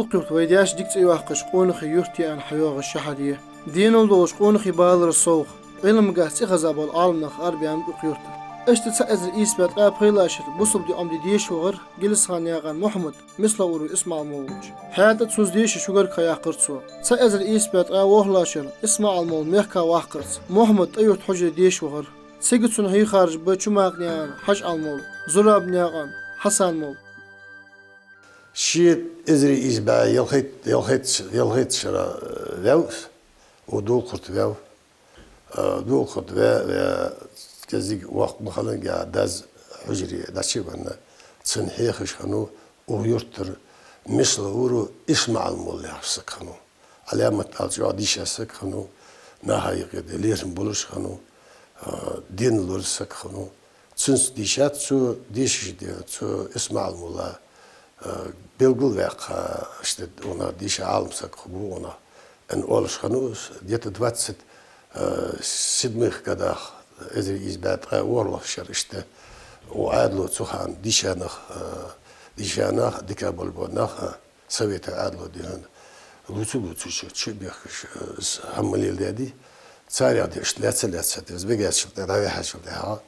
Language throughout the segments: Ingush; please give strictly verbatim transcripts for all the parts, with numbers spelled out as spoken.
Укх юрта вай даьша дика цӀи йоаккхаш, Къонахий-Юрт яхаш хьайоагӀаш шахьар я. Денал долаш къонахий баларал совгӀа, Ӏилманца цӀихеза бола Ӏаламнах арабаьннаб укх юрта. Иштта цхьа эзар ийс бӀаь ткъаь пхелагӀча шера бусалба ди Ӏомаде деша вахар Гелисхан-наькъан Мухьмад, Мисла-Уру ИсмаӀал-молла волча. ХӀаьта цунца деша шугарг ха яьккхар цо. Цхьа эзар ийс бӀаь ткъаь ворхӀлагӀча шера ИсмаӀал-молла мехка ваккхарца, Мухьмад ТӀой-Юрта хьужаре деша вахар. Цига цун хьехараш ба Чумакъ-наькъан Хьажа-Ӏаламолла, Зураб-наькъан Хьасан-молла. Ши эзар ийс бӀаь ялхайтта, ялхайтта, ялхайтта шера, э, ваьв из, укх Долакха-Юрта ваьв. Э, Долакха-Юрта ваь, ваь, кӀезига воккха ма хиннинге, дас хьужаре дӀачувенна, цунна хьехаш хиннав укх юртара Мисла-Уру ИсмаӀал-молла яхаш саг хиннав. Ӏаламат ала чӀоагӀа дийша саг хиннав, наха юкъе лерхӀам болаш хиннав, а, денал лора саг хиннав. Цунца дийшад цо, дешаш а даь, цо ИсмаӀал-молла, а, белгалваьккха, иштта, вона дийша Ӏалам саг хургва вона, аьнна оалаш хиннав из. Где-то двадцать, а, седьмых годах, эзар ийс бӀаь ткъаь ворхӀлагӀча шера иштта, укх Ӏаьдало цу хана дийша нах, а, дийша нах, дика болаш бола нах, а, Совета Ӏаьдало дий хьона, лувца-лувцаш, чу а бехкаш, э, из хӀама леладаьдий. Царех дешаш лаьца-лаьца, из бегачул тӀехьа, дӀавихьачул тӀехьагӀа,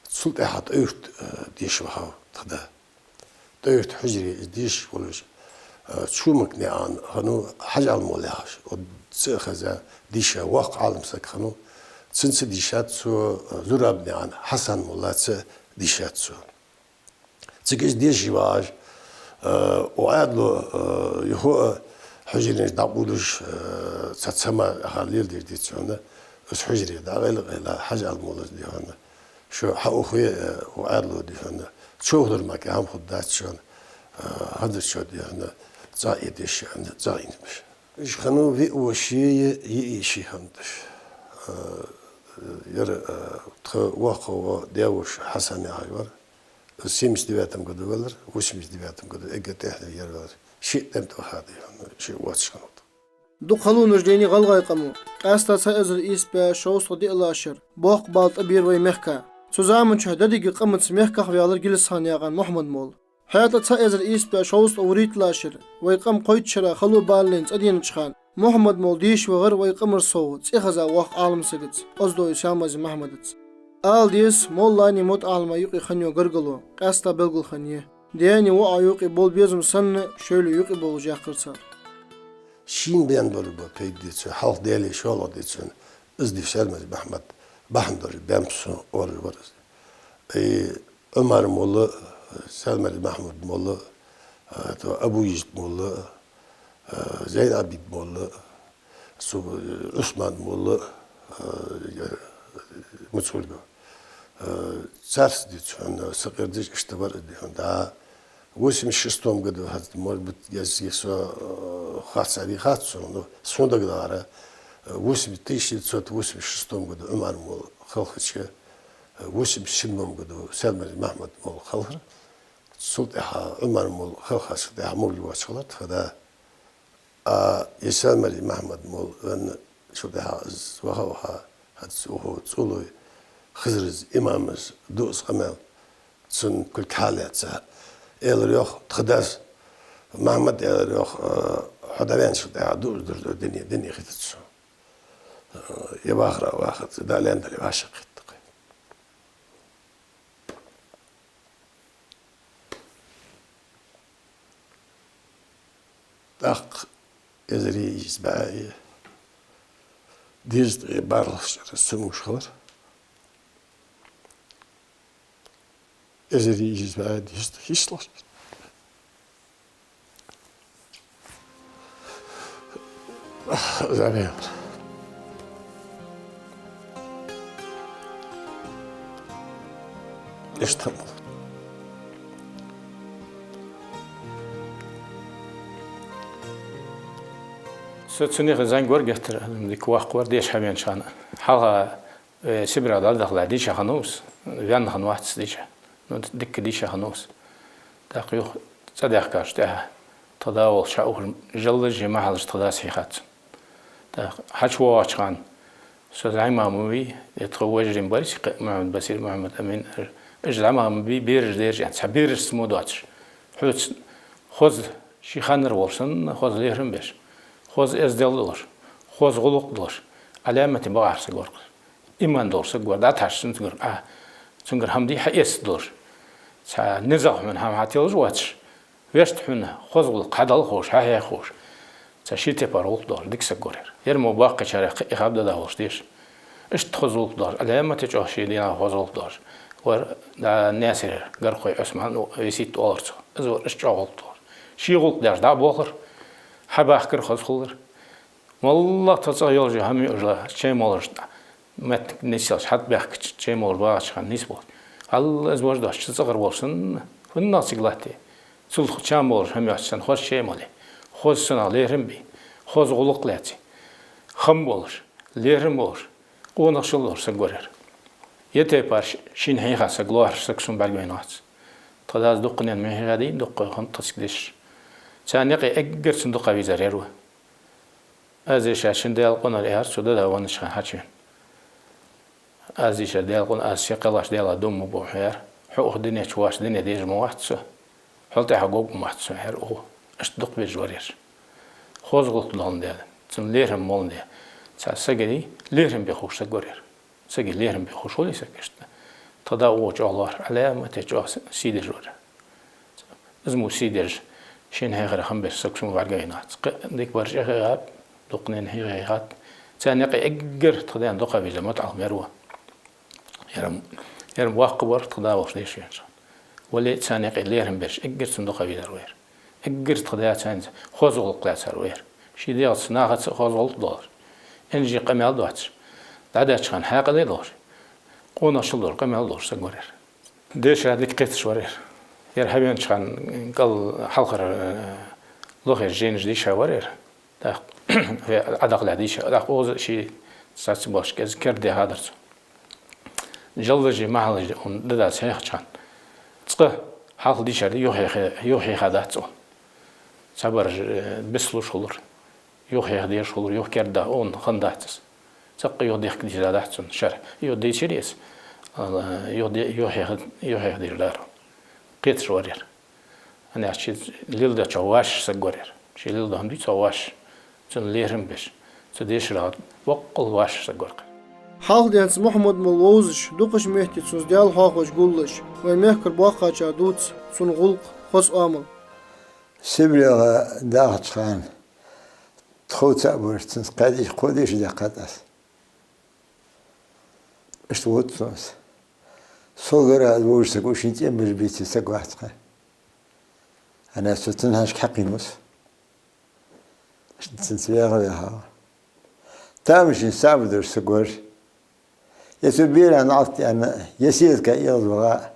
цул тӀехьагӀа ТӀой-Юрта, э, деша вахав тха да. ТӀой-Юрта хьужаре из дешаш волаш, э, Чумакъ-наькъан хиннав Хьажа-Ӏаламолла яхаш, цу а хеза, дийша воккха Ӏалам саг хиннав. Цунца дийшад цо, э, Зураб-наькъан Хьасан-моллаца дийшад цо. Цига из дешаш вагӀаш, э, укх Ӏаьдало, э, юха а хьужаренаш дӀакъовлаш, э, цхьацца хӀама хьалеладеш деций хьона, из хьужаре дӀакъайла-къайла, Хьажа-Ӏаламоллас дий хьона, шо хьаухе, э, укх Ӏаьдало дий хьона, човхадар мара кхы хӀама хургдац шоана, э, хӀанзарчоа дий хьона, цӀагӀа Ӏе деш, цӀагӀа Ӏийнабеш. Уж хиннав виъ воша, йиъ йиша хиннад уж. Э, ер, э, тха воккхагӀа вола даь-воша Хьасан яхаш вар. Из семьдесят девятом году ваьлар, восемьдесят девятом году эггара тӀехьенна ер ваьлар. Шиъ тӀем тӀа ваха дий хьона, шиъ воацаш хиннав. Дукха халонаш деннай гӀалгӀай къамо. Къаьстта цхьа эзар ийс бӀаь шовзткъа диълагӀча шера боккха бала тӀабера вай мехка. Цу заман чухь деррига къамаца мехках ваьлар Гелисхан-наькъан Мухьмад-молла. ХӀаьта цхьа эзар ийс бӀаь шовзткъа вурийтталагӀча шера вай къам кхойтта шера хало баллалца цӀаденача хана Мухьмад-молла деша вахар вай къамара совгӀа цӀихеза воккха Ӏалам сагаца, Оздой Саьлмарзий Махьмадаца. Ала деза, моллани мутаӀаламай юкъе хинна йола гаргало къаьстта белгала хиннай. Даьна воӀа юкъе бола безам санна, шоайла юкъе болаш яьккхар цар. Шийна баьнна болаш бола пайда деций, хьалха Даьлеи шоллагӀа деций, из дий Саьлмарзий Махьмад бахьан долаш баьннаб сона, оалаш вар из. И Ӏумар-молла, Саьлмарзий Махьмуд-молла, а, то Абу-Язид-молла, а, Зайн-Ӏабид-молла, цу, э, Ӏусман-молла, а, я, Муцургов. А, царца деций хьона, са къердаш иштта вар из дий хьона, да. Восемьдесят шестом году хӀанз, может быть, я, я со, э, харцахьа дий хац сона, но сона дагадоагӀар, э, восемь, тысяча девятьсот восемьдесят шестом году Ӏумар-молла хелхача, э, восемьдесят седьмом году Саьлмарзий Махьмад-молла хелхар. Цул тӀехьагӀа Ӏумар-молла хелхачул тӀехьагӀа могаш воацаш хилар тха да. А, из Саьлмарзий Махьмад-молла венначул тӀехьагӀа из ваха-ваха, хӀанз укхо ЦӀолой Хизарас, имамас ду из къамаьл, цун кулг хьалаьца. Аьлар йоах тха дас, Махьмада аьлар йоах, э, хьо дӀаваьнначул тӀехьагӀа дуазув дергда дуне, дуне хетац сона. Э, е вахар а вахац, дӀа а лаьннадар вӀашагӀкхийтта-кх. ТӀаккха эзар ийс бӀаь дезткъеи бархӀлагӀча шера цун вуш хилар. Эзар ийс бӀаь дезткъеи шестлагӀча шера. Зарем. Иштта хӀама. Со цунах зӀамига вар геттара, дика воккха вар деша хьавенача хана. Хьалха, э, Сибрех дӀадахале дийша хиннав из, ваьнна хиннавац дийша. Ну, дикка дийша хиннав из. ТӀаккха юха цӀадаьхкача тӀехьа тха да волча хьаухаш, жаллаш а, махьалаш а тха дас хьийхад цунна. ТӀаккха хьачувоагӀача хана со зӀамига ма вий, е тха вежарий ма бар из, кхы Мухьаммад-Басир, Мухьаммад-Амин, уж зӀамига ма бий, бераш да ераш, аьнна, цхьа берашца мо доацаш. Хьоца хоза Ший ханнара волаш санна, хоза лерхӀам беш, хоза эздел долаш, хоза гӀулакх долаш, Ӏаламате бакъахьа саг вар-кх. Иман долаш саг вар, дӀатӀахьаш цунгара, а, цунгара хӀама дий хьаэца долаш. Цхьа низагӀа хьона хӀама хьателаш воацаш, вешта хьона хоза гӀулакх хьадала ховш, хьахьеха ховш. Цхьа ший тайпара гӀулакх долаш дика саг вар ер. Ер мо боккхийчарех кхы а хаб да да волаш деш. Иштта хоза гӀулакх долаш, Ӏаламате чӀоагӀа ший дегӀа хоза гӀулакх долаш вар, да, Наьсарера Гархой Ӏусман весет оалар цох. Из вар иштта чӀоагӀа гӀулакх долаш. Ший гӀулакх деш дӀа а бохар, хьабахкар хоза хулар. МоллагӀа тха цӀагӀа йолаш я хӀама юаш, чай молаш, моттиг нийсъелча хьатӀабаьхкача, чай молаш багӀача хана нийсболаш. Хьал из вож дош, цу цӀагӀара волаш санна, фуннагӀа цига латте. Цул чам болаш хӀама йоацаш санна, хоза чай моле, хоза цунах лерхӀам бе, хоза гӀулакх лаьце, хам болаш, лерхӀам болаш, къонахчал долаш саг вар ер. Ер тайпара ш-, шийна хьийха саг, лоархӀаш саг сона бӀаргавайнавац. Тха дас дуккха наьна ма хьийхадий, дуккха хӀама тха цига деш. Царна юкъе эггара цунна дукха везар ер ва. Аз дийшар шун Даьла къонахчал яр, цу дада веннача хана хьачувена. Аз дийшар Даьла къонахчал, аз ший кхелаш Даьлах дув ма буъ хьона, яр. Хьо укх дунен чу воацаш дуне дезаш ма вац со. Хьол тӀехьа гӀоргвац со, яр укхо. Иштта дукха безаш вар ер. Хоза гӀулакх доландаь, цунна лерхӀам моландаь, цхьа сагага лерхӀам бе ховш саг вар ер. Сагага лерхӀам бе ховш хуле саг иштта, тха да укхо чӀоагӀа лоархӀ, Ӏаламате чӀоагӀа сий деш вар. Из мо сий деш, шийна хьийхар хам беш саг сона бӀаргавайнавац. Кхы дика бараш а хьийхаб, дукха наьна хьийха хьийхад. Царна юкъе эггара тха даьна дукха везар МутаӀалим яр ва. Ер, ер воккха вар тха да волаш дийша веннача хана. Вале царна юкъе лерхӀам беш, эггара цунна дукха везар ва ер. Эггара тха даьца хоза гӀулакх лаьцар ва ер. Ший дегӀаца, нахаца хоза гӀулакх долаш, инжи къамаьл доацаш, дӀадеча хана хьаькъале долаш, къонахчал долаш, къамаьл долаш саг вар ер. Деша дика кхеташ вар ер. Ер хьавенача хана кӀал хьалхара, э, лохе жейнаш дийша вар ер. ТӀаккха ве Ӏадакъале дийша, тӀаккха оза ший цаца болаш кӀезига керда дехадар цо. Жаллажи, махьалажи он дадас хьехача хана, цкъа хьалха дийшар юхахьеха-, юхахьехадац цо. Цхьабараш, э, бицлуш хулар, юхахьеха дезаш хулар, юха керда он хиннадац из. Цкъа юха дехка дийшадац цунна шархь. Юха дийшар из, а, юха де-, юхахьеха, юхахьеха дийшадар. Кхеташ вар ер. ХӀана аьлча ший леладечох вӀашагӀ саг вар ер. Ший леладу хӀама дий цох вӀашагӀ, цунна лерхӀам беш, цу дешарах боккъал вӀашагӀ саг вар-кх. Хьалха денз Мухьаммад-молла вовзаш, дукхача метте цунца Даьла хьоахавеш гуллуш, вай мехкара боккхачар дувц цун гӀулакх, хоза оамал. Сибрегӏа дахача хана тхов цаӀ бараш цунца кхаь деша, кхо деша даьккхад аз. Иштта вовз цо из. Сол гаргара из вовзаш саг ва, шийна цӀен беш бийца саг вац-кх. ХӀана аьлча цо цун хьашка хьакхийна ва из. Иштта цунца ваьгӀа ваьхав. Тамашийна сабар деш саг вар. Е цо бера наӀалт аьнна, е седка эгӀазваха,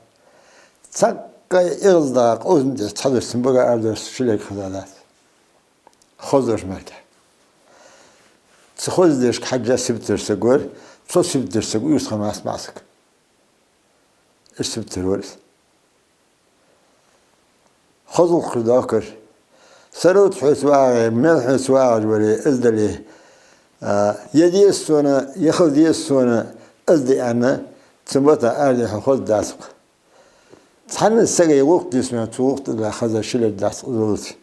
цхьаккха эгӀаздаха къовсам тӀа цхьа дош цун бага арадаьлча ши лерг хезадац. Хоза дош мара. Цу хоза дешашка хьежжа сибат деш саг вар, цо сибат деш саг ва юстхам ас маӀа саг. Иштта сибат деш вар из. Хоза гӀулакхаш доахкар. Сарралца хьоца вагӀе, мел хьоца вагӀаш варе, из дале, а, е деза сона, е хила деза сона, из да аьнна, цун бата араде хьона хоза дац-кх. Цхьанне сага гӀулакх дисме, цу гӀулакх тӀа хеза ши лерг дац-кх из валлалца.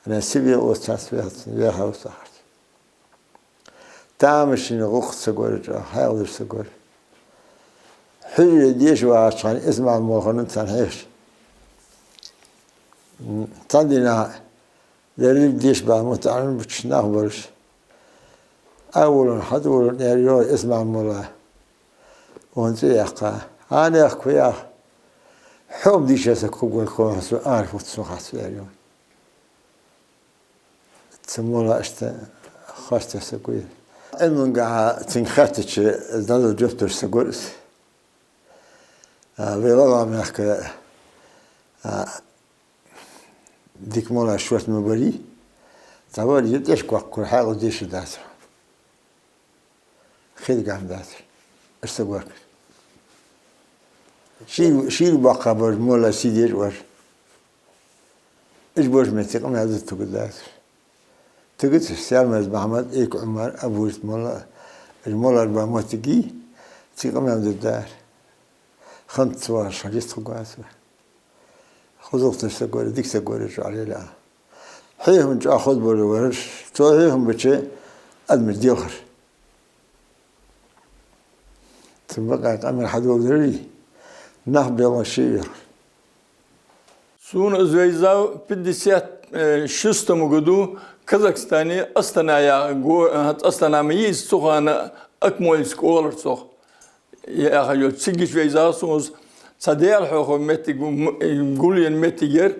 ХӀана аьлча сибе оццас вехац, вехав сахарца. Тамашийна гӀулакх саг вар, чӀоагӀа хьаькъал деш саг вар. Хьужаре деша вагӀача хана ИсмаӀал-молла хиннав царна хьехаш. Цхьан дийнахьа дерриг деша багӀа мутаӀалим буча нах бараш. Ӏоволавенна, хьатӀаволавенна, аьлар, йоах, ИсмаӀал-молла, вон цӀи яьккха. ХӀана яьккхав, йоах? Хьо-м дийша саг хургвар-кх хьона, со арахьа хургда, сона хац, аьлар, йоах. Цу моллас иштта хоастаь саг ва. Ӏилмангахьа цунга хаьттача, из дӀадала жоп деш саг вар из. А, вай ГӀалгӀай мехка, а, дика моллаш шортта ма барий. ДӀавар, е тӀехьашка ваккхар, хьаькъал дешаш дацар. Хий дагахь ма дацар. Иштта саг вар-кх. Шийла, шийла боккха бараш моллай сий деш вар. Уж бараш метте къамаьл дутаргдацар. Тигац уж: Саьрмаза Махьмад, Эка Ӏумар, Абувийрт молла. Уж моллаш ба моттиг, цига къамаьл дергдар. Ханта ца вагӀаш хьалъэца хургвац вай. Хоза гӀулакх деш саг вар, дика саг вар, чӀоагӀа лела. Хьехам чӀоагӀа хоза болаш вар, цо хьехам бича адамаш дехар. Цу бакъахьа къамаьл хьадоладаьрий, нах белгала ши вера. Сона из вайзав пятьдесят шестом году Казахстане Астана яха го-, э, Астана ма йий из, цу хана Акмолинск оалар цох. Яха йолча цига вайзав сона из, цхьа Даьла хьехо моттиг, м-, гулъенна моттиг яр.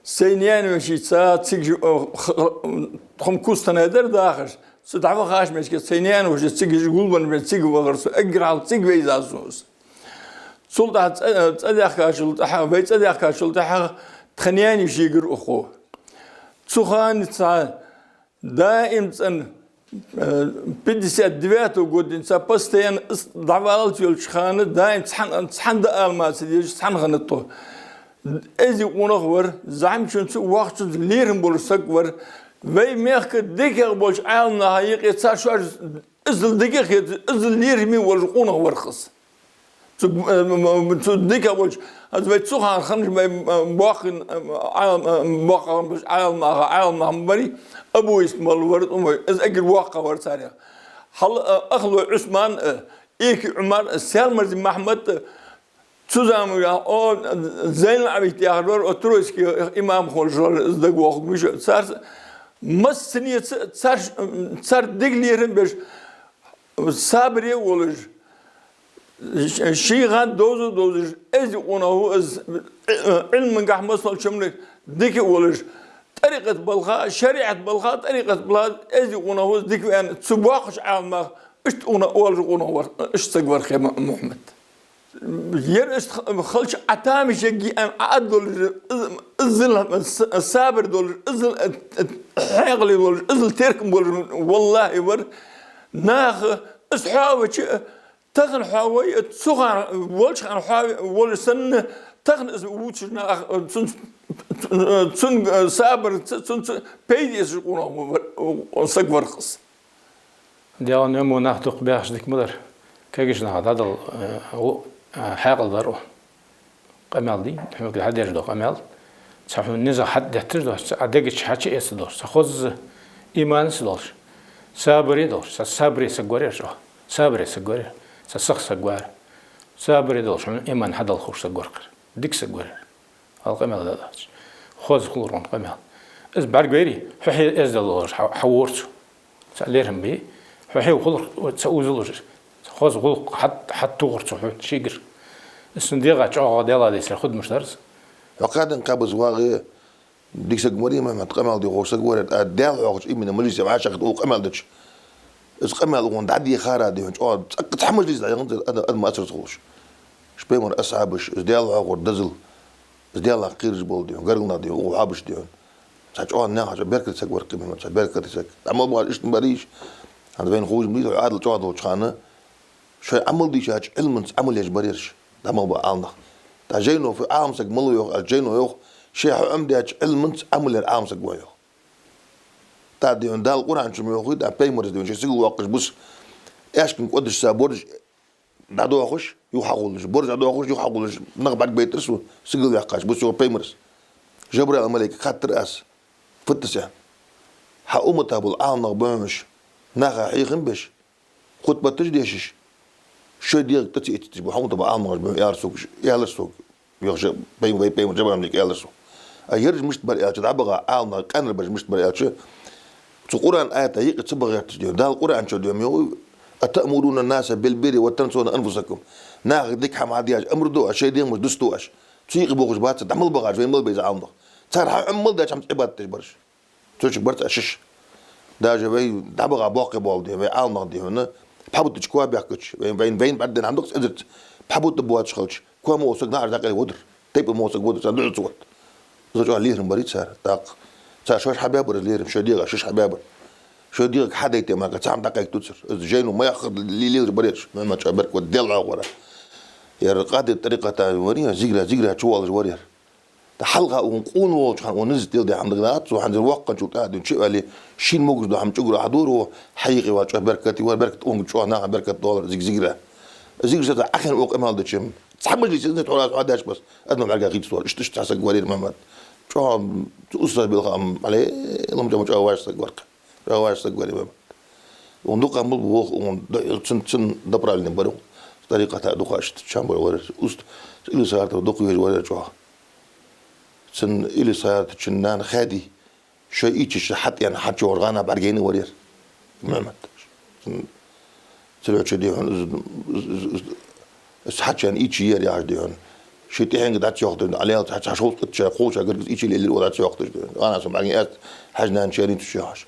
Сай наьна-вешийца цига, э, х-, х-, тхо-м Кустанай дар дахаш. Цу дӀавахача метте сай наьна-вешийца цига гулбенна, цига вахар со, эггара хьалха цига вайзав сона из. Цул тӀехьа цӀа-, цӀадаьхкачул тӀехьа, вай цӀадаьхкачул тӀехьа тха наьна-йиша йигар укхо. Цу хана цхьа даим цӀена, э, пятьдесят девятом годденца постоянно из дӀаваллалца йолча хана даим цхьан-, цхьан дӀаала ма ца дезаш, цхьан хана тхо. Эздий къонах вар, зӀамигачунца, воккхачунца лерхӀам болаш саг вар. Вай мехка дикагӀа болча Ӏаламнаха юкъе цар шоаш иззал дика а хеташ, иззал лерхӀаме волаш къонах вар-кх из. Цу, э, м-, м-, цу дика а болча, аз вай цу хана ханаш вай, э, боккхий, э, Ӏалам-, э, боккхий болча Ӏаламнаха, Ӏаламнах ма барий, Абу Исмаил вар, умой, из эггара воккхагӀа вар царех. Хьал, э, Ахлой Ӏусман, э, Эки Ӏумар, э, Саьлмарзий Махьмад, э, цу заман, о, Зайнал-Ӏабид яхар вар, о, Троицкий имам хулаш вар, из дагавоаккхаргва миша. Цар массанеца, цар, цар дика лерхӀам беш, сабаре а волаш, ший гӀанд довза а довзаш, эздий къонах ва из, Ӏилмангахьа, масалча хӀаманга дика а волаш, тӀарикъат балха, шариӀат балха, тӀарикъат балха, эздий къонах ва из дика ваьнна, цу боккхача Ӏаламнаха иштта къонах, оалаш къонах вар, иштта саг вар-кх ер М-, Мухьаммад. Ер иштта х-, халча Ӏа тамашийна, Ӏа а долаш, из-, иззал с-, сабар долаш, иззал, э, э, хьаькъале волаш, иззал теркам болаш, валлахӀи, вар. Наха из хьоавача, тахан хьоавой, цу хана волча хана хьоа-, волаш санна, тахан из вувцаш нах, цун, цун, э, сабарца, цун, цун пайда эцаш къонах вар, саг вар-кх из. Даьла наьна мо нах дукха баьхача дика ма дар. Кагийча наха дӀадала, э, у, э, хьаькъал дар у. Къамаьл дий, хьога хьадеш дола къамаьл. Цхьа хьона низагӀа хьатӀадетташ дола, цхьа Ӏа дега чу хьачуэца долаш, цхьа хоза иман долаш, сабаре долаш, цхьа сабаре саг вар ер, цхьа сабаре саг вар ер, цхьа сиха саг вар. Сабаре долаш, хьона иман хьадала ховш саг вар-кх ер. Дика саг вар ер. Хьал къамаьл да дац. Хоза хулар хьона къамаьл. Из бӀаргавайрий, хьо хье эздел долаш хьа-, хьавора цо. Цхьа лерхӀам бий, хьо хье хулар, цхьа узалуш. Хоза гӀулакх хьат-, хьаттухар цо хьона шийгара. Из цун дегӀа чӀоагӀа Даьла дийцар худмаш дар из. Хьо кхаьденна кхаба из вагӀе, дика саг вар ер Мухьаммад, къамаьл де ховш саг вар ер, а Даьла хьехача именно мажлисе вӀашагӀкхийтта укхо къамаьл дича. Из къамаьл укхо дӀадехара дий хьона, чӀоагӀа цӀаккха цхьа мажлис дӀаяханзар ада-, адамий асар ца хулаш. Уж пайхамара асхьабаш, из Даьла хьехар дозал, из Даьлах кхераш бола дий хьона, гаргара нах дий хьона, укхо хьоабаш дий хьона. Цхьа чӀоагӀа наьха чӀоагӀа беркате саг вар-кх ер Мухьаммад, цхьа беркате саг. ДӀа мел бахаш иштта ма барий уж. ХӀанз вайна ховш ма дий, хьо Ӏаьдала чӀоагӀа долча хана, шоай Ӏамал дийшача Ӏилманца Ӏамал еш бар ераш, дӀа мел ба Ӏаламнах. ТӀаккха жайно фу Ӏалам саг малав йоах, аьлча жайно йоах, ше хьо Ӏомадаьча Ӏилманца Ӏамал яр Ӏалам саг ва йоах. ТӀаккха дий хьона Дала Къуръан чу ма йоахий, тӀаккха пайхамара дий хьона ше сигала воаккхаш бус, аьшкан кӀодашца борз дӀадохаш, юха хьагуллаш, борз дӀадохаш, юха хьагуллаш, нах бӀаргабайтар цо, сигала ваьккхача бус йоах пайхамара. Жабраил малайкага хаттар аз, фуд из аьнна. Хьа уммата бола Ӏаламнах ба хьона уж, наха хьехам беш, хутбаташ дешаш, шоай дегӀага тӀа ца эттийташ ба хьа уммата бола Ӏаламнах ба хьона, аьлар сога, аьлар сога. Йоах, пай-, вай пайхамара Жабраил малайка аьлар сога. А ераш мишта бар аьлча, дӀабаха Ӏаламнах, къаьнарбаьраш мишта бар аьлча, цу Къуръан аята юкъе ца баха гӀерташ дий хьона. Дала Къуръан чу дий хьона йоах: «أتأمرون الناس بالبر وتنسون أنفسكم». Нахага дика хӀама хьадеш амар ду оаш, шоай дегӀамаш дусту оаш. Цу юкъе бохаш бац, дӀа мел бахаш, вай мел ба из Ӏаламнах. Цар хьа Ӏомадаьча хӀаманца Ӏибадат деш бараш. Цу чу барт а шиш. Даже вай дӀабаха боккхий бола дий хьона, вай Ӏаламнах дий хьона, пхьа бутача коа баьхкача, вай, вай, вайна бӀаргадайна хӀама да-кх из эзарза. Пхьа бута боацаш хилча, коа мо саг наӀарга дӀакъайла водар, тайпа мо саг водар, царна дуӀа ца оттаду. Из чӀоагӀа лерхӀам барий цар, тӀаккха. Цар шоаш хьабаьбар из лерхӀам, шоай дегӀа шоаш хьабаьбар. Шоай дегӀага хьадайта мара цхьа хӀама дӀакъайкадацар. Из жайно ма яххара ле-, ле-, лелаш бар ераш, Мухьаммад, чӀоагӀа беркат, Даьла хьехар. Ер къади тӀарикъата вар ер, зигара, зигара чувоалаш вар ер. ТӀаккха хьалха укхун къона волча хана укхун низ тӀа леладаь хӀама дагадоагӀац цо, хӀанзар воккхачул тӀехьа дий хьона чу а ваьле, шийна могаш дола хӀама чӀугара хьадора, хьайийкъе ваьлча чӀоагӀа беркате вар, беркат укхунга чӀоагӀа нахага беркат долар, зиг-, зигара. Зигара саца Ӏахайна укхо къамаьл дича, цхьа мажлис еза тхьовра аз хьоадаьча бесса, адамий бӀарга хийцалора, иштта, иштта цхьа саг вар ер Мухьаммад. ЧӀоагӀа устаз белха ам, але, лам чӀоагӀа, чӀоагӀа вӀаши саг вар-кх. ЧӀоагӀа вӀаши саг вар имам. Укхун дукха ам бул боху, укхун д-, цун, цун направленни бар укхун. ТӀарикъата дукха аш чам бар вар. Уст-, Илисхан-Юртара дукха вежа вар чӀоагӀа. Цун Илисхан-Юртарчун нана Хади. Шоай ийчача хьатӀаенна, хьачугӀар гӀана бӀаргаяйна вар ер. Мухьаммад. Цун, цун чу дий хьона, из, из, из, из хьачуенна ийча ер яхаш дий хьона. Ший тӀехьенга дӀа ца йохкаш, Ӏалел цхьа, цхьа шовзткъа итт ша, кхо ша гаргга из ийча лелар, дӀа ца йохкаш дий хьона. ГӀана со бӀаргаяйна аьлча, хьажа нана чу яьннай цу чу яхаш.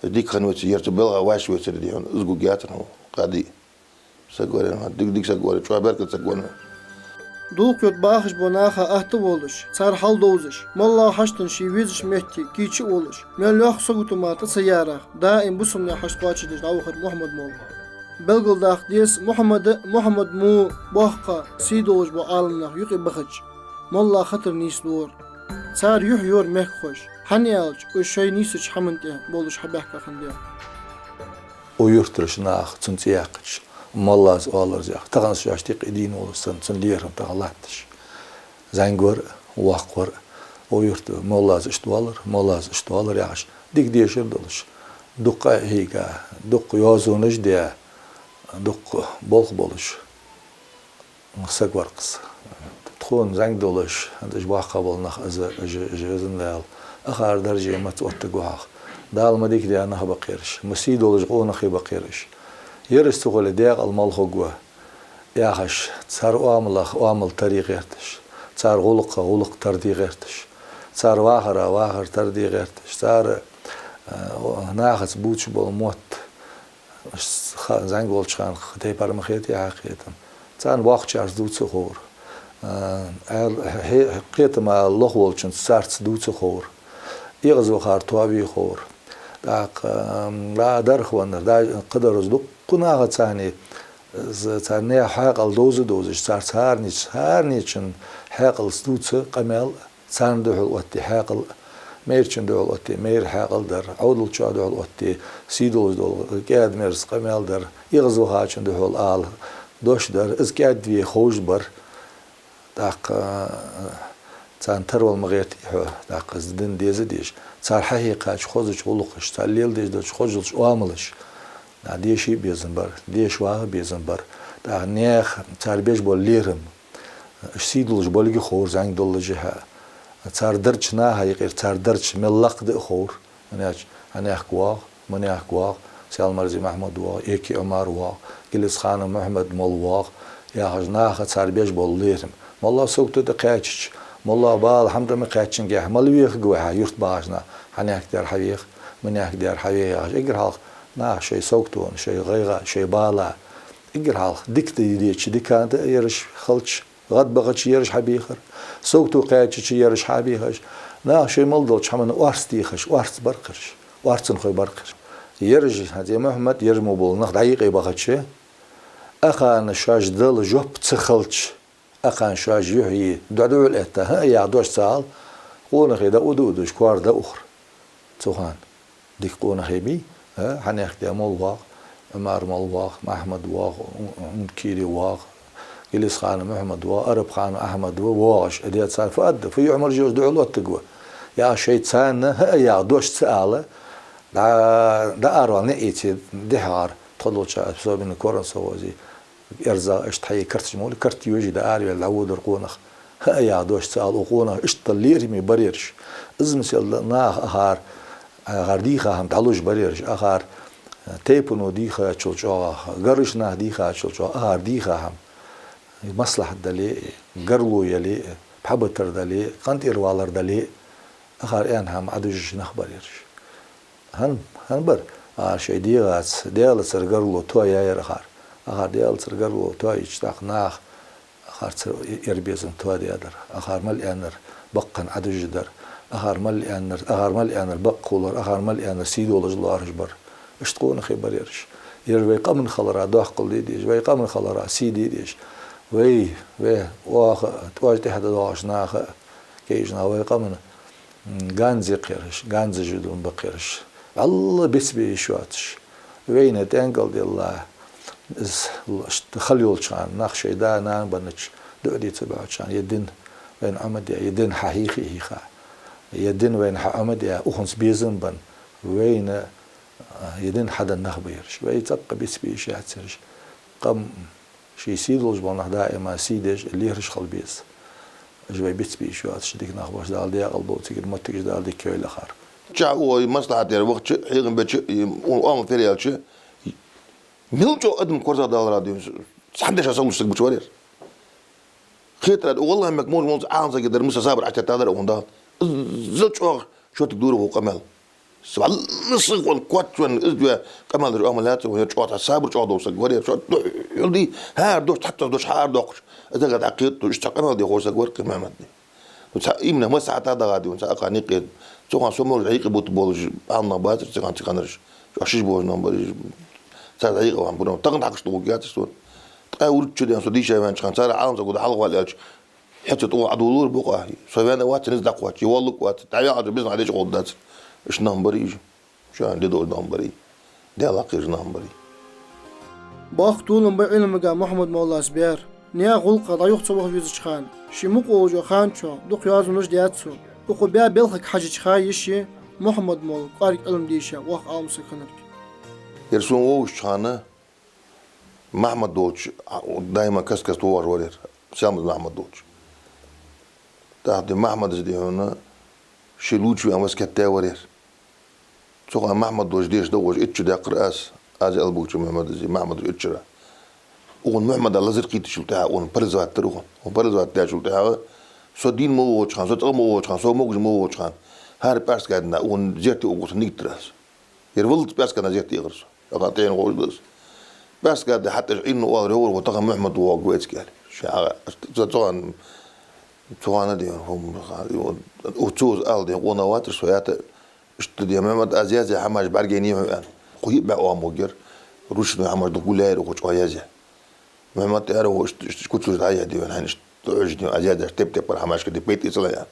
Из дика хинна веций, ер цу белха вӀаши вецар дий хьона, из гугга яцар хьона, Хади. Саг вар, дика, дика саг вар, чӀоагӀа беркат саг вар. Дулх-йода бахаш бола наха атта а волаш, цар хьал довзаш, моллагӀа хьаштан ший везача метте кийча а волаш, мел йоккха сагото мара тӀа ца ярах, даим бусалба наьха хьаст кхоачашдеш дӀавахар Мухьаммад-молла. Белгалдаккха деза, Мухьаммада а, Мухьаммад-мо боккха, сий долаш бола Ӏаламнах юкъе бахача, молла хатар нийсдора. Цар юхь йора мехкахоша, хӀана аьлча уж шоай нийсача хӀаман тӀа болаш хьабаьхка хиннадале. Укх юртарча наха цун цӀи яьккхача, моллас оалар из яхаш. Тахан шоашта юкъе дийна волаш санна, цун лерхӀам тахан латташ. ЗӀамига вар, воккха вар. Укх юрта моллас иштта оалар, моллас иштта оалар яхаш, дика дешар долаш. Дукха къахьийга, дукха йоазонаш даь, дукха болх болаш саг вар-кх из. Тхона зӀамига долаш, хӀанз уж боккха бола нах, из, уж, уж, из Дала акхар дарже маца оттаргва хьох. Дала ма дика даь нах ба-кх ераш, ма сий долаш къонахий ба-кх ераш. Ераш ца хуле, декъала мала хургва, яхаш, цар оамалах оамал таре гӀерташ, цар гӀулакхах гӀулакх таре гӀерташ, цар вахарах вахар таре гӀерташ, цар, э, нахаца бувцаш бола мотт, ха-, зӀамига волча хана тайпара ма хетий хьакхетам. Царна боккхачарца дувца а ховра. А, аьл-, хье-, кхетама лоха волчунца царца дувца а ховра. ЭгӀазвахар тоаве а ховра. ТӀаккха, ам, да дарх ваннар, да кхыдараз дуккха наха царна, з-, царна хьаькъал довза а довзаш, царца хӀаранеча, хӀаранечун хьаькъалца дувца къамаьл, царна духьал оттае хьаькъал, майрачун духьал оттае майра хьаькъал дар, Ӏовдалчоа духьал оттае сий долаш дола кӀаьда-мерза къамаьл дар, эгӀазвахачун духьал ала дош дар, из кӀаьдве ховш бар. ТӀаккха, а, царна тарвала ма гӀертий хьо, тӀаккха из дин деза а дезаш, цар хьахьекхача хозача гӀулакхаша, цар леладеш долча хозача оамалаша, нах деша а безам бар, деша ваха а безам бар. ТӀаккха наьха цар беш бола лерхӀам, уж сий долаш болга ховра зӀамига доллашехьа. Цар дарча наха юкъера, цар дарча мел лакха да а ховра. ХӀана аьлча, хьанехк воагӀа, манехк воагӀа, Сел-Марзий Махьмуд воагӀа, Эки Ӏумар воагӀа, Гилисханов Мухьаммад-молла воагӀа, яхаш, наха цар беш бола лерхӀам. МоллагӀа сагото тӀакхаьчача, моллагӀа бала хӀама тӀа ма кхаьччингехьа, мала вехаргва хьа юрта бахача наха, хьанехк дар хьавеха, манехк дар хьавеха яхаш. Эггара хьалха наха шоай саготонна, шоай гӀайгӀа, шоай бала, эггара хьалха дика де дезача дикана тӀа ераш хилча, гӀадбахача ераш хьабехар, сагото кхаьчача ераш хьабехаш, наха шоай мел долча хӀаманна орц дехаш, орц бар-кх ераш, орцанхой бар-кх ераш. Ераш, хӀанз Мухьаммад, ераш мо бола нах дӀаюкъе бахача, акхарна шоаш дала жоп ца хилча, акхарна шоаш юхье дӀадувла этта, хӀаа яха дош ца ала, къонахий дӀаудаш, кор дӀаухар. Цу хана дика къонахий бий, а, хьанехк дар молла воагӀа, Ӏумар-молла воагӀа, Махьмад воагӀа, Ӏум-, Ӏумкири воагӀа, Гилисханов Мухьаммад воагӀа, Арабханов Ахьмад ва, воагӀаш, а де царна фу аргда, фу юхьмаржа йолаш духьал оттаргва. Яхаш шоай царна хӀаа яха дош ца ала, дӀа-, дӀааравала ниӀ ийце дехьагӀар, тхо долча особенно Коран СовгӀази, эрзах иштта хьае карташ ма ле, карт йожий дӀаараваьле дӀаводар къонах. ХӀаа яха дош ца ала укх къонахий, иштта лерхӀаме бар ераш. Из масала да, наха акхар, акхар дийха хӀама дӀалуш бар ераш, акхар тайпано дийхачул чӀоагӀа, гаргарча наха дийхачул чӀоагӀа, акхар дийха хӀама. Маслахьат дале а, гарло яле а, пхьа битар дале а, къинтӀера валар дале а, акхар аьнна хӀама Ӏодужаш нах бар ераш. ХӀана, хӀана бар? Акхар шоай дегӀаца Даьлацара гарло тоаяьяр акхар. Акхар Даьлацара гарло тоайича, тӀаккха наха акхарцара ер безам тоадаьдар. Акхар мел аьннар баккхийна Ӏодужаш дар. Акхар мел аьннар, акхар мел аьннар бакъ хулар, акхар мел аьннар сий долаш лоархӀаш бар. Иштта къонахий бар ераш. Ераш вай къаман хилара доккхал де дезаш, вай къаман хилара сий де дезаш. Вай, вай, оаха, тӀоажа тӀехьа доагӀача наха, кегийча наха вай къаман м, ганз я-кх ераш, ганза жудун ба-кх ераш. Алла бицбе йиш йоацаш. Вайна тӀенкӀал делла, из л-, ш-, хала йолча хана, нах шоай да-нана беннача дуӀа де ца боагӀача хана, ер дин вайна Ӏомаде, ер дин хьахьийхе а хьийха. Ер дин вайна хьаӀомадаь, укхунца безам бенна, вайна, а, ер дин хьаденна нах ба ераш. Вай цӀаккха бицбе йиш яц ераш. Къам ший сий долаш бола нах даим сий деш, лераш хила беза. Уж вай бицбе йиш йоацаш дика нах ба ераш, Дала даькъала болба цигара моттигаш, Дала дика кхелахар. Ча ой маслахьат яр вахача, хьехам беча, и, у-, омал феръялча, мел чӀоагӀа адам корзагӀдалара дийна, цхьан дешах саг луш саг буча варер. Хетарад, валлахӀи, мек мож молца Ӏалам сага дар, миса сабар Ӏача тадар он дал. Зал чӀоагӀа шортиг дура ву къамаьл. Свал сыгъон кот ван из дуя къамаьл даш омал яцар, ван чӀоагӀа сабар чӀоагӀа дов саг варер. Шо ду-, хӀулди, хӀара дош, хьатта дош, хӀара дохкуш. Из дага дӀакхет, ду, иштта къамаьл де хор саг вар къимамат ди. Ну, ца имна ма сахьата дагӀа ди, ца ака никъе. Цуган со мож хьийкъи бут болаш, Ӏалам нах бацар, циган циган раш. Шо шиш божан бариш. Цар хьийкъи ван бурам. Тахан хьакхаш дугу яцар сон. Ткъаь урчу ден со дийша венчхан, цара Ӏалам сага да хьалгӀа вал аьлча. ХӀаьта тӀу Ӏадулур букъа. Со вена вац, низ дакъвач, йоллук вац, дӀавяхьа бизнес хьадеча гӀолла дац. Иш нах барий уж. Шоана де доза нах барий. Даьла кхийра нах барий. Боккха толам ба Ӏилмага Мухьаммад-моллас баьр. Наьха гӀулакха дӀаюха ца ваха везача хана, ший мукъа волча хана чу дукха йоазонаш даьд цо. Укхо баь балхага хьежача ха йиш я Мухьаммад-молла кӀоарга Ӏилма дийша воккха Ӏалам саг хиннилга. Ер сона вовзача хана Махьмад волча, даима каст-каста вовзаш варер, Саьлмаза Махьмад волча. ТӀаккха Махьмадас дий хьона ший луча веан васкет даь варер. Цу хана Махьмад волча деша дагӀаш итт шу даьккхар аз, аз Албугача Мухьмадас, Махьмадас итт шура. Укхун Мухьмада лазар кхийтачул тӀехьа укхун паразават дир укхун. Укхун паразават даьчул тӀехьа со дийна ма волча хана, со цӀагӀа ма волча хана, со могаш ма волча хана, хӀара пӀаьраска дийнахьа укхун зерте угӀур со нигат дир аз. Ер валлалца пӀаьраска дийнахьа зерте эгӀар со. Аха тӀена гӀоз дас. ПӀаьраска дийнахьа хьатӀаш Ӏийна оалар, йогӀар, тахан Мухьмад воагӀа вецка аьле. Ше агӀа, цу-, цугӀан, цугӀана дийна, хӀума, хӀума, цо из ала дийна, къона вацар со ята, иштта дийна, Мухьмад, аз язъяь хӀамаш бӀаргайайнай хьона аьнна. Кхо йиъ бӀаь оамал гар, ручной хӀамаш дукха гулъяьяр укхо чӀоагӀа язъяь. Мухьмад, аьлар, укхо иштта, иштта кучура дӀаяь дийна, хьайна иштта дӀаӀожа дийна, аз язъяьча теп-теппара хӀамашка дий пайда эцалахь аьнна.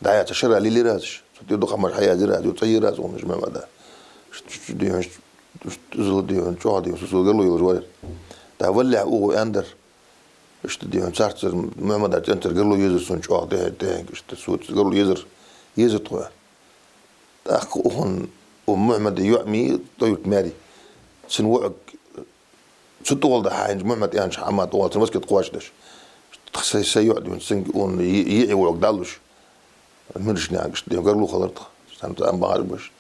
ДӀаяьча шера лелаяьр аз, цу тӀа дукха хӀамаш хьаязъяьр аз, цӀайяьр аз укхунаш Мухьмада. Иштта, иштта дийна, иштта, иштта иззал дийна, чӀоагӀа дийна, со, со гарло йолаш варер. ТӀаккха валлалехь укхо аьннадар. Иштта дийна, царцара, Мухьмада цӀенцара гарло езар сона чӀоагӀа, тӀехьа, тӀехьа, иштта, со гарло езар, езар тхо. ТӀаккха укхун, у Мухьмада йоӀ ма йий, ТӀоюрта Маьри. Цун воӀага цу тӀагӀолла да хьайна Мухьмад аьннача хӀаман тӀагӀолла цун васкет кхоачадеш. Тха сай, сай йоӀ дийна, цунга укхун йи-, йиӀий воӀага далуш. Миршнягаш дийна гарло хилар тха. Сан цӀа ам багӀаш баш.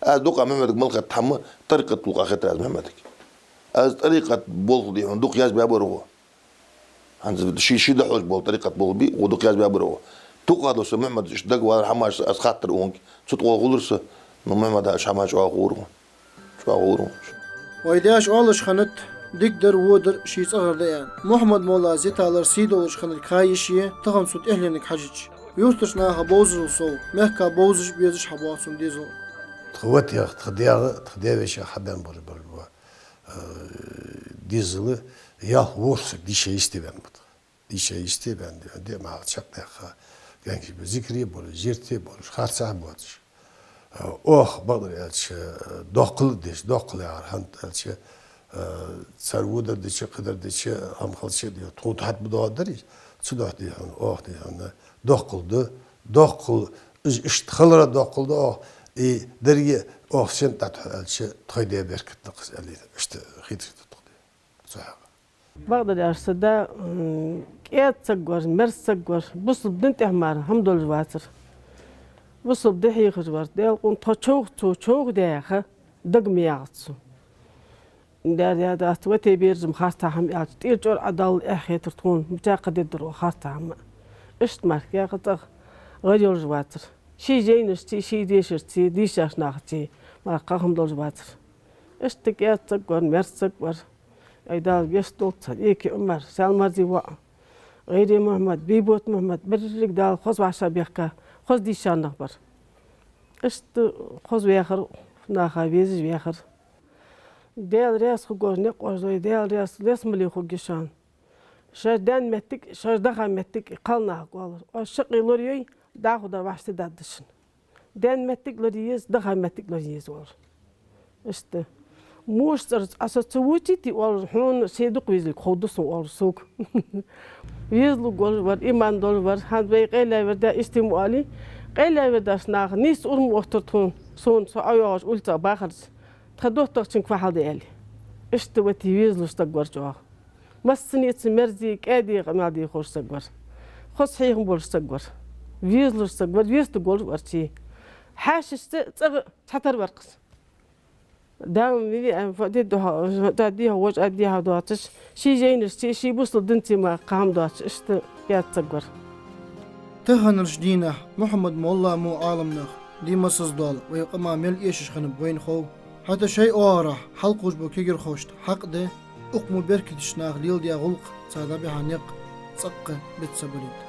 Аз дукха Мухьмадага мел хетта хӀама тӀарикъат гӀулакха хетар аз Мухьмадага. Аз тӀарикъат болх дийна дукха язбаь бар укхо. ХӀанз ший, ший дӀахьош бола тӀарикъат болх бий, укхо дукха язбаь бар укхо. Тукхадо со Мухьмадас иштта дагавалар хӀамаш аз хаттар укхунга. Цу тӀагӀолла гӀулар со, но Мухьмада уж хӀамаш чӀоагӀа гӀур укхун. ЧӀоагӀа гӀур укхун. Вай даьша оалаш хиннад, дика дар, во дар ший цӀагӀара да аьнна. Мухьаммад-моллас йиталар сий долаш хиннилга ха йиш я, тахан цун тӀехьленга хьежача. Юртарча наха бовзарал сов, мехка бовзаш а безаш хьабоагӀа цун дезал. Тха ватех, тха даьгӀа, тха даь-веший хьабаьнна бар, бар, бар. Э, дезала ялх-ворхӀ саг дийша йисте ваьнна ба тха. Дийша йисте ваьнна, де, де, махьал чакхдаьха. Гаьнкаш ба зикаре болаш, зерте болаш, харцахьа боацаш. Э, оаха, бакъдар аьлча, э, доккхал а деш, доккхал яхар хӀана аьлча, э, цар водар дича, кхыдар дича, хӀама хилча, де, тхона тӀа хьатӀабу доагӀаргдар из. Цудухьа, дий хьона, оаха, дий хьона, доккхал да, доккхал, из иштта хилара доккхал да оаха, и деррига оаха сенна тӀатоху аьлча, тхоай даь беркат да-кх из аьле, иштта хийтар да тхо де. Цу хьакъехьа. Бакъдар аьлча, са да, м, кӀаьда саг вар, мерза саг вар, бусалба дина тӀехьа мара хӀама долаш вацар. Бусалба ди хьехаш вар. Даьла къона тхо човха, цо човха даь яха, дага ма яхац цо. Даьра, даьра, дац, вате бераш-м харцахьа хӀама аьлча, тӀера чӀор Ӏодаллал эхь хетар тхона, мича кхы дергдар оаха харцахьа хӀама. Иштта мара кхы цӀагӀа гӀар йолаш вацар. Ший жайнашцеи, ший дешарцеи, дийшача нахацеи мара кхы хӀама долаш вацар. Иштта кӀаьда саг вар, мерза саг вар. Ай, Дала вешта долда цар, Эки Ӏумар, Саьлмарзий воӀ, ГӀайре Мухьмад, Бийбота Мухьмад, берриг Дала хоза вӀашагӀбехка, хоза дийша нах бар. Иштта хоза ваьхар, наха везаш ваьхар. Даьла раьза хургвола никъ оаш дой, Даьла раьза, лесмале хургья шоана. Шоаш даьнна моттиг, шоаш даха моттиг кхалнахага оалар. Оаш шаккхе лорайой, дӀахо дар вӀаштӀехьадергда шун. Даьнна моттиг лорае еза, даха моттиг лорае еза оалар. Иштта. Муш цӀерца Ӏа со ца вочийте оалар, хьона ший дукха везалга ховргда сона оалар сога. Везалургволаш вар, иман долаш вар, хӀанз вай къайла вар да, иштта ма оалий, Къайла вер даш нах, нийса урам оттар тхона, сона со Ӏойоагӏача улицах бахарца, тха доттагӏчунга фу хьал да аьле. Иштта вати везалуш саг вар чӏоагӏа. Массанеца мерза, кӏаьда къамаьл дехаш саг вар. Хоза хьехам болаш саг вар. Везалуш саг вар, веза саг волаш вар ци. Хьаьшашца цӏагӏа цхьатара вар-кх из. Дам виви а, фа де духьа, да дихьа, вож а дихьа доацаш, ший жайнашци, ший бусалба динци ма кхам доацаш, иштта яц саг вар. Таханарча дийнахьа Мухьаммад-молла мо Ӏаламнах диймасаз дола вай къаман мел эшаш хиннаб вайна хов. ХӀаьта шоай оагӏорахьа хьалкхувш бола кагирхошта хьакъ да, укх мо беркатеча наха леладаь гӏулакх цар дӏабихьа никъ цӏаккха бицца балийта.